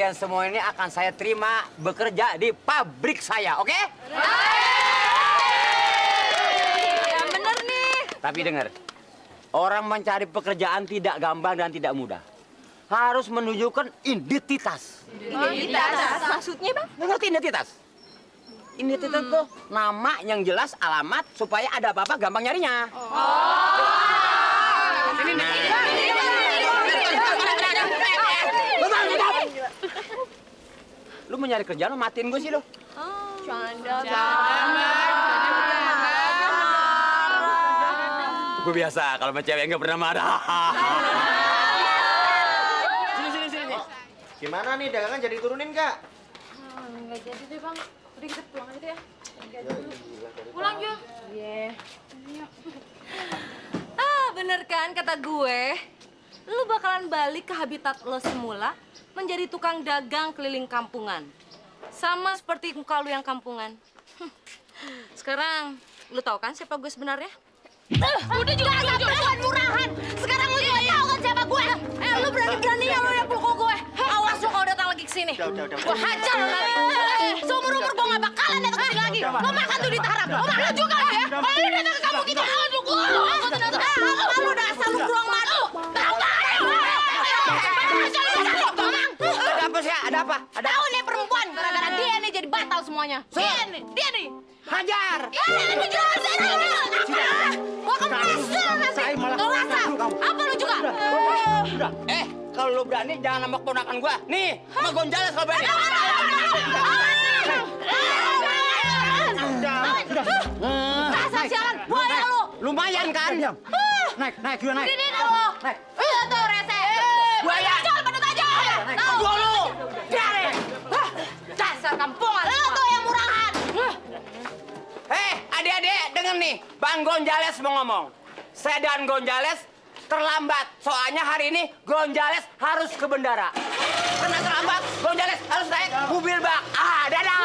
kalian semua ini akan saya terima bekerja di pabrik saya, oke? Ya bener nih. Tapi dengar, orang mencari pekerjaan tidak gampang dan tidak mudah. Harus menunjukkan identitas. Identitas? Maksudnya, Bang? Ngerti identitas? Identitas tuh nama yang jelas, alamat, supaya ada apa-apa gampang nyarinya. Lu mau nyari kerjaan, lu matiin gue sih lu. Canda. Gue biasa kalau sama cewek nggak pernah marah. Sini. Gimana nih dagangan jadi turunin nggak? Nggak jadi deh, Bang. Udah kita pulang aja deh ya. Pulang yuk. Iya. Bener kan kata gue? Lu bakalan balik ke habitat lo semula menjadi tukang dagang keliling kampungan. Sama seperti muka lu yang kampungan. Sekarang, lu tahu kan siapa gue sebenarnya? Udah juga perempuan murahan. Sekarang lu juga tahu kan siapa gue? Lu berani-beraninya lu yang pukul gue. Awas lu kalau datang lagi ke sini. Udah. Gue hajar lu nanti. Seumur-umur gue gak bakalan datang ke sini lagi. Lo makan tuh di tarap. Lo makan juga ya. Kalau lu datang ke kampung kita, makan juga lu. Lu dasar lu kurang madu. Ada apa sih? Ada apa? Ada Tahu nih perempuan, gara-gara dia nih jadi batal semuanya. Dia nih. hajar. Lu jelasin aja. Gua kepesil nanti. Lo rasa? Apa lu juga? Kalau lu berani jangan nambah ponakan gua. Nih, sama Gonjales kalau berani. Rasa sialan, buaya lu. Lumayan kan? Naik juga naik. Ini lo. Naik. Iya tuh rese. Buaya. Jangan pada aja. Tahu Gua lu. Cari. Dasar kampungan. Lo tuh yang murahan. Adik-adik, denger nih. Bang Gonjales mau ngomong. Saya dan Gonjales terlambat. Soalnya hari ini Gonjales harus ke bendara. Karena terlambat, Gonjales harus naik mobil bak. Dadah.